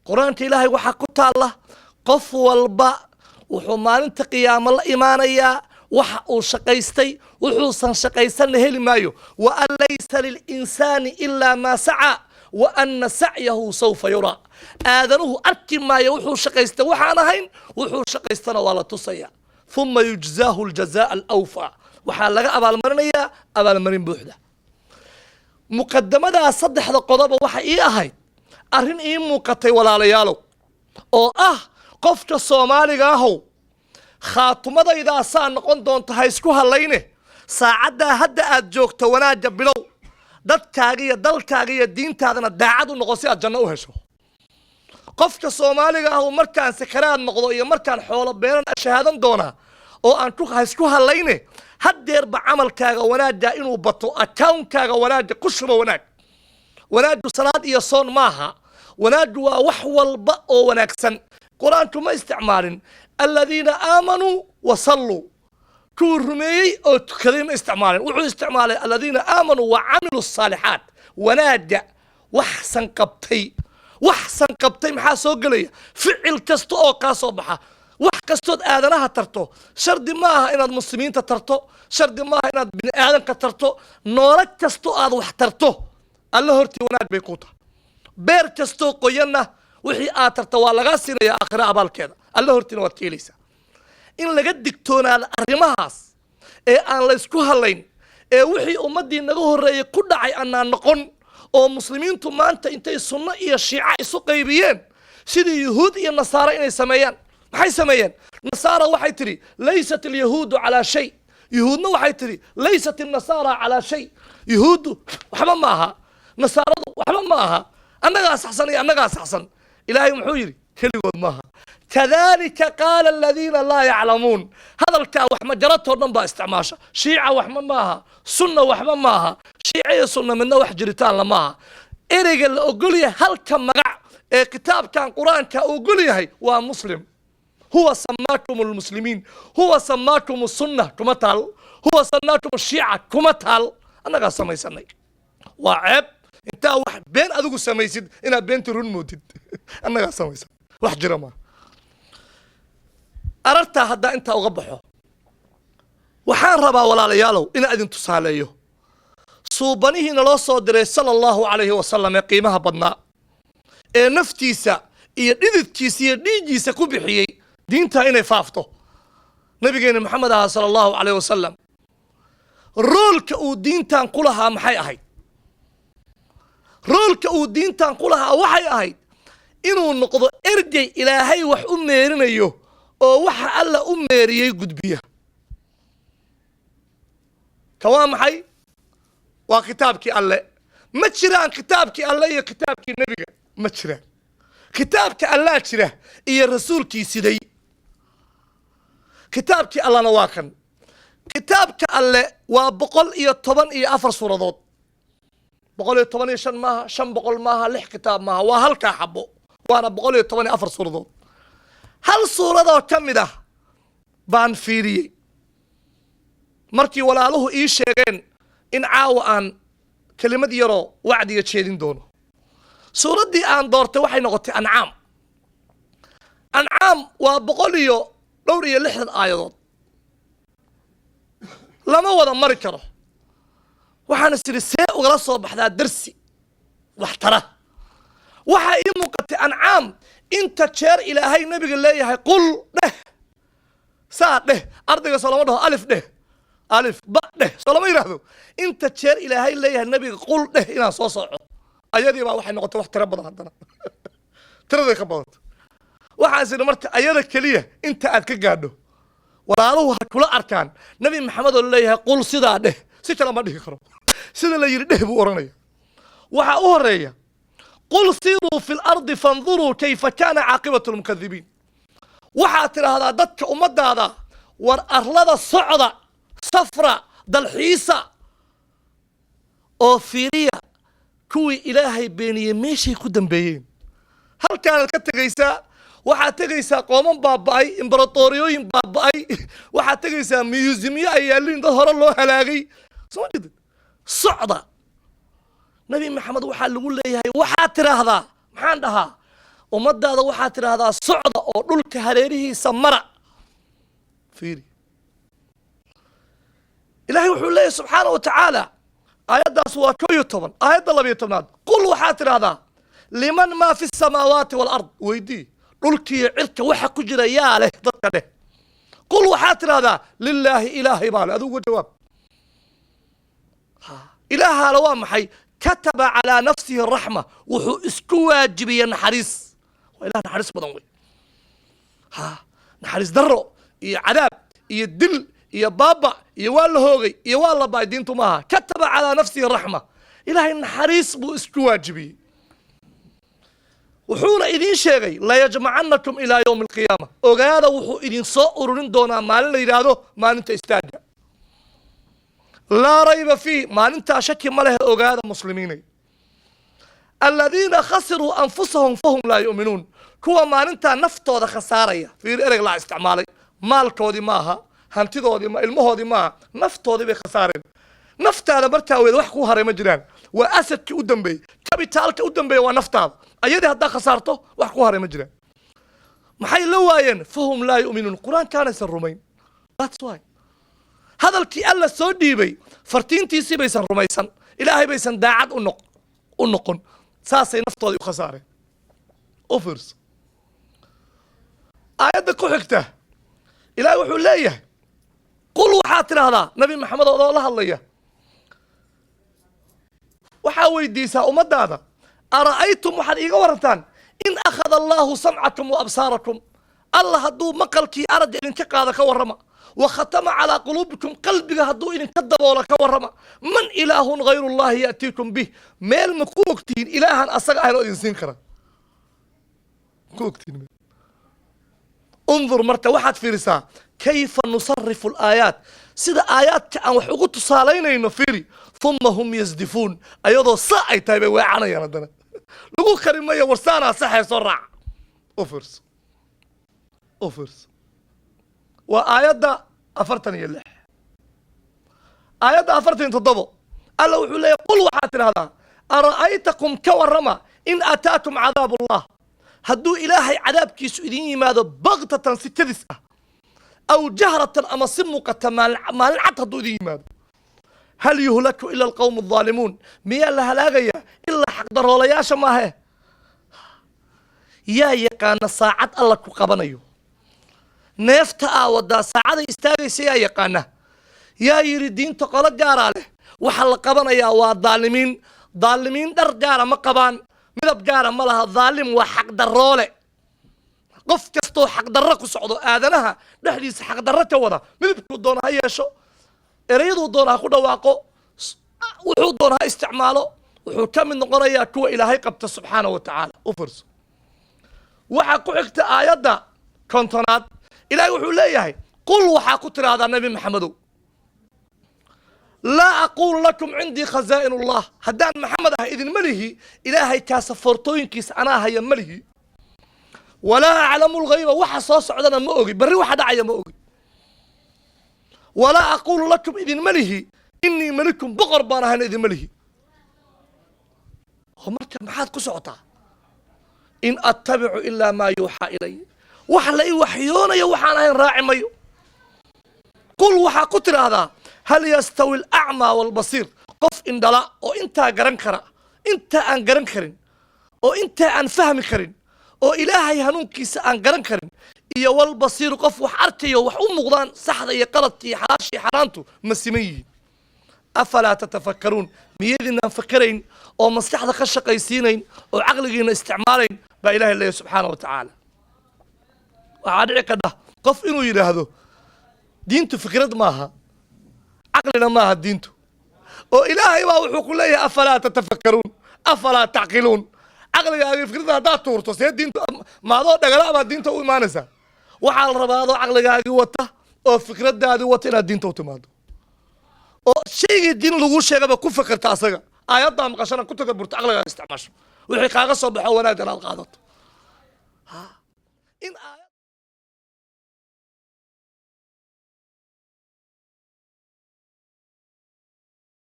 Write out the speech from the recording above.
Qur-aanka Ilaahay waxaa ku taalla, qof walba wuxuu maalinta qiyaamo la imaanayaa waxa uu shaqaystay. Wuxuusan shaqaysanna heli maayo. وأن ليس للإنسان إلا ما سعى وأن سعيه سوف يرى. Aadanuhu arki maayo wuxuu shaqaystay waxaan ahayn. Wuxuu shaqaystana waa la tusaya. ثم يجزاه الجزاء الأوفى. Waxaa laga abaalmarinayaa abaalmarin buuxda. Muqadamadaa saddexda qodoba waxa ii ahayd arrin ii muuqatay, walaalayaalow, oo ah qofka Soomaaliga ahow, khaatumadaydaa noqon doonta. Ha isku hallayne saacaddaa hadda aad joogto wanaagga bilow. Dadkaaga iyo dalkaaga iyo diintaadana daacad u noqon si aad janno u hesho. Qofka Soomaaliga ah markaan sakaraad noqdo iyo markaan xoolo beeran shahaadan doonaa oo aan ku ha isku hallayne. Haddeerba camalkaaga wanaagga inuu bato, accountkaaga wanaagga ku shubo. Wanaag, wanaaggu salaad iyo soon maaha. Wanaaggu waa wax walba oo wanaagsan. Qur-aanku ma isticmaalin الذين آمنوا وصلوا, kuwii rumeeyey oo tukaday ma isticmaalin. Wuxuu isticmaalay الذين آمنوا وعملوا الصالحات. Wanaagga wax san qabtay, wax san qabtay maxaa soo gelaya? Ficil kasta oo kaa soo baxa, wax kastood aadanaha tarto. Shardi ma aha inaad Muslimiinta tarto, shardi maaha inaad bini aadanka tarto. Noolo kasto aad wax tarto, Alla hortii wanaag bay ku tahay. Beer kastoo qoyanna wixii aad tarta waa lagaa siinaya aakhira abaalkeeda, Alla hortiina waad ka helaysaa. In laga digtoonaado arrimahaas ee aan la isku hadlayn ee wixii ummaddii naga horreeyey ku dhacay annaan noqon, oo Muslimiintu maanta intay sunno iyo shiica isu qaybiyeen sidii Yuhuud iyo Nasaaro inay sameeyaan. Maxay sameeyeen? Nasaara waxay tidhi ليست اليهود على شيء. Yuhuudna waxay tidhi ليست النصارى على شيء. Yuhuuddu waxba ma aha, Nasaaradu waxba ma aha, annagaa saxsan iyo annagaa saxsan. Ilaahay muxuu yidhi? Keligood maaha. كذلك قال الذين لا يعلمون. Hadalkaa wax majaratoo dhan baa isticmaasha. Shiica waxma maaha, Sunna waxba maaha. Shiica iyo Sunna midna wax jiritaanla maaha. Ereyga la ogol yahay, halka magac ee kitaabkan Qur-aanka ogol yahay, waa Muslim. هو سماكم المسلمين، هو سماكم السنة kuma taal, هو سماكم الشيعة kuma taal. Annagaa samaysanay. Waa ceeb intaa wax been adigu samaysid inaad beenta run moodid. Annagaa samaysan, wax jira maaha. Arartaa haddaa intaa uga baxo, waxaan rabaa, walaalayaalow, inaan idin tusaaleeyo suubanihii naloo soo diray صلى الله عليه وسلم ee qiimaha badnaa ee naftiisa iyo dhididkiisa iyo dhiiggiisa ku bixiyey diinta inay faafto, nabigeena Maxamed ahaa صلى الله عليه وسلم. Roolka uu diintan ku lahaa maxay ahayd? Roolka uu diintan ku lahaa waxay ahayd inuu noqdo ergey Ilaahay wax u meerinayo oo waxa Alla u meeriyey gudbiya. Ka waa maxay? Waa kitaabkii Alle. Ma jiraan kitaabkii Alle iyo kitaabkii Nebiga, ma jiraan. Kitaabka Allaa jira iyo rasuulkii siday. Kitaabkii Allana waa kan. Kitaabka Alle waa 114 suuradood. 115 maaha, 500 maaha, lix kitaab maaha, waa halkaa xabo, waana 114 suuradood. Hal suuradoo ka mid ah baan fiiriyey markii walaaluhu ii sheegeen in caawa aan kelimad yaroo wacdiga jeedin doono. Suuraddii aan doortay waxay noqotay Ancaam. Ancaam waa boqol iyo dhowr iyo lixdan aayadood, lama wada mari karo. Waxaan is idhi, see ugala soo baxdaa darsi wax tara? Waxaa ii muuqatay Ancaam inta jeer Ilaahay Nebiga leeyahay "qul" dheh, saa dheh. Ardayga soo lama dhaho alif dheh, alif ba dheh, soo lama yidhaahdo? Inta jeer Ilaahay leeyahay Nebiga "qul" dheh inaan soo soco, ayadii baa waxay noqotay wax tiro badan. Haddana tiraday ka badanta. Waxaan is idhi marka ayada keliya inta aad ka gaadho, walaaluhu ha kula arkaan Nebi Maxamed oo leeyahay "qul", sidaa dheh. Si kale ma dhihi karo, sida la yidhi dheh buu odhanaya. Waxaa u horeeya قل سيروا في الأرض فانظروا كيف كان عاقبة المكذبين. Waxaad tidhaahdaa dadka ummadaada, war arlada socda, safra, dalxiisa oo fiiriya kuwii Ilaahay beeniyey meeshay ku dambeeyeen. Halkaanaad ka tegaysaa, waxaad tegaysaa qooman baaba'ay, imberatoriyooyin baaba'ay. Waxaad tegaysaa museumyo ay yaalliin dad hore loo halaagay. Soo ma jeedid? Socda. Nabi Maxamed waxaa lagu leeyahay, waxaad tidhaahdaa. Maxaan dhahaa? Ummadaada waxaad tidhaahdaa socda oo dhulka hareerihiisa mara. Fiiri, Ilaahay wuxuu leeyahy subxaana wa tacaala, aayaddaas waa 11. Aayadda 12aad, qul waxaad tidhaahdaa liman maa fi samaawaati waalard. Weydii dhulkiiyo cirka waxa ku jira yaa leh, dadka dheh. Qul waxaad tidhahdaa lilaahi, Ilaahay baa leh. Adigu jawaab. Ilaahaale waa maxay? Kataba calaa nafsihi raxma, wuxuu isku waajibiyey naxariis. Waa Ilah naxariis badan wey. Ha naxariis darro iyo cadaab iyo dil iyo baaba iyo waa la hoogay iyo waa la baay diintu maaha. Kataba calaa nafsihi raxma, Ilaahay naxariis buu isku waajibiyey, wuxuuna idiin sheegay layajmacanakum ilaa yowmi alqiyaama. Ogaada, wuxuu idin soo ururin doonaa maalin la yidhaahdo maalinta istaaga, laa rayba fiih, maalintaa shaki ma lehe. Ogaada muslimiinay, aladiina khasiruu anfusahum fahum laa yu'minuun, kuwa maalintaa naftooda khasaaraya. Fiir, ereg laa isticmaalay, maalkoodii maaha, hantidoodii ma, ilmahoodii maaha, naftoodii bay khasaareen. Naftaada markaa weeda wax kuu haray ma jiraan. Waa assetkii u dambeeyey, capitalka u dambeeya waa naftaada. Ayadii haddaa khasaarto, wax kuu haray ma jiraan. Maxay la waayeen? Fahum laa yu'minuun, Qur-aankaanaysan rumayn. That's why hadalkii Alla soo dhiibay, fartiintiisii baysan rumaysan, Ilaahay baysan daacad u noqon, saasay naftoodii u khasaareen. U fiirso aayadda ku xigta. Ilaahay wuxuu leeyahay, qul waxaad tidhaahdaa, Nabi Maxamed odoo la hadlaya, waxaa weydiisaa ummadaada, ara'aytum, waxaad iiga warantaan, in akhada Allahu samcakum wa absaarakum, Alla hadduu maqalkii aragga idinka qaada ka warrama, wa khatama calaa quluubikum, qalbiga hadduu idinka daboolo ka warrama, man ilaahun gayru llahi ya'tiikum bih? Meel ma ku ogtihiin ilaahan asaga ahayn oo idin siin kara? Ku ogtihiin meel? Undur, marka waxaad fiirisaa, kayfa nusarifu alaayaat, sida aayaadka aan wax ugu tusaalaynayno fiiri, uma hum yasdifuun. Ayadoo saa ay tahay bay weecanayaan. Haddana lagu kari mayo, warsaanaa saxee soo raaca. U fiirso, u fiirso, waa aayadda 46. Aayadda 47, Alla wuxuu leeyahy, qul waxaad tidhahdaa, ara'aytakum, ka warrama, in ataakum cadaab ullah, hadduu Ilaahay cadaabkiisu idin yimaado, baktatan, si kadis ah, aw jahratan, ama si muuqata, maalin maalin cad hadduu idin yimaado, hal yuhlaku ila alqawmu aldaalimuun? Miyaa la halaagayaa ilaa xaqdaroolayaasha maahe? Yaa yaqaana saacad Alla ku qabanayo? Neefta aa wadaa saacaday istaagaysa yaa yaqaana? Yaa yidhi diinta qolo gaaraa leh? Waxaa la qabanayaa waa daalimiin. Daalimiin dhar gaara ma qabaan, midab gaara ma laha. Daalim waa xaqdaroole. Qof kastoo xaqdarro ku socdo, aadanaha dhexdiisa xaqdarro ka wada, midabkuu doona ha yeesho, ereyaduu doona ha ku dhawaaqo, wuxuu doona ha isticmaalo, wuxuu ka mid noqonayaa kuwa Ilaahay qabta subxaana wa tacaala. U fiirso, waxaa ku xigta aayadda 50aad. Ilaahay wuxuu leeyahay, qul waxaa ku tidhaahdaa Nabi Maxamedow, laa aquulu lakum cindii khazaa'in ullah. Haddaan Maxamed ah idinma lihi Ilaahay kaasafoortooyinkiisa anaa haya ma lihi. Walaa aclamu lghayba, waxa soo socdana ma ogi, barri waxa dhacaya ma ogi. Walaa aquulu lakum, idinma lihi, inii malikun, boqor baan ahayna idinma lihi. Oo marka maxaad ku socotaa? In attabicu ilaa maa yuuxaa ilay, wax la i waxyoonayo waxaan ahayn raaci mayo. Qul waxaa ku tidhaahdaa, hal yastawi alacmaa waalbasiir? Qof indhala oo intaa garan kara, intaa aan garan karin, oo intaa aan fahmi karin, oo Ilaahay hanuunkiisa aan garan karin, iyo walbasiiru, qof wax arkayo, wax u muuqdaan, saxda iyo qaladka iyo xalaasha iyo xaaraantu, ma siman yihiin? Afalaa tatafakkaruun? Miyadinaan fakerayn oo maskaxda ka shaqaysiinayn oo caqligiina isticmaalayn baa Ilahay leeyahy subxaana wa tacaala. Waxaa dhici kadha qof inuu yidhaahdo diintu fikrad maaha, caqlina maaha diintu, oo Ilaahay baa wuxuu ku leeyahay afalaa tatafakkaruun, afalaa tacqiluun. Caqligaaga fikradda haddaad tuurto, see diintu maadoo dhagala baad diinta u imaanaysaa? Waxaa la rabaa adoo caqligaagii wata oo fikradaadii wata inaad diinta u timaado, oo shaygii diin lagu sheegaba ku fekerta, asaga aayaddaa maqashana ku tadaburto, caqligaaga isticmaasho, wixii kaaga soo baxo wanaaggan aad qaadato. In aayad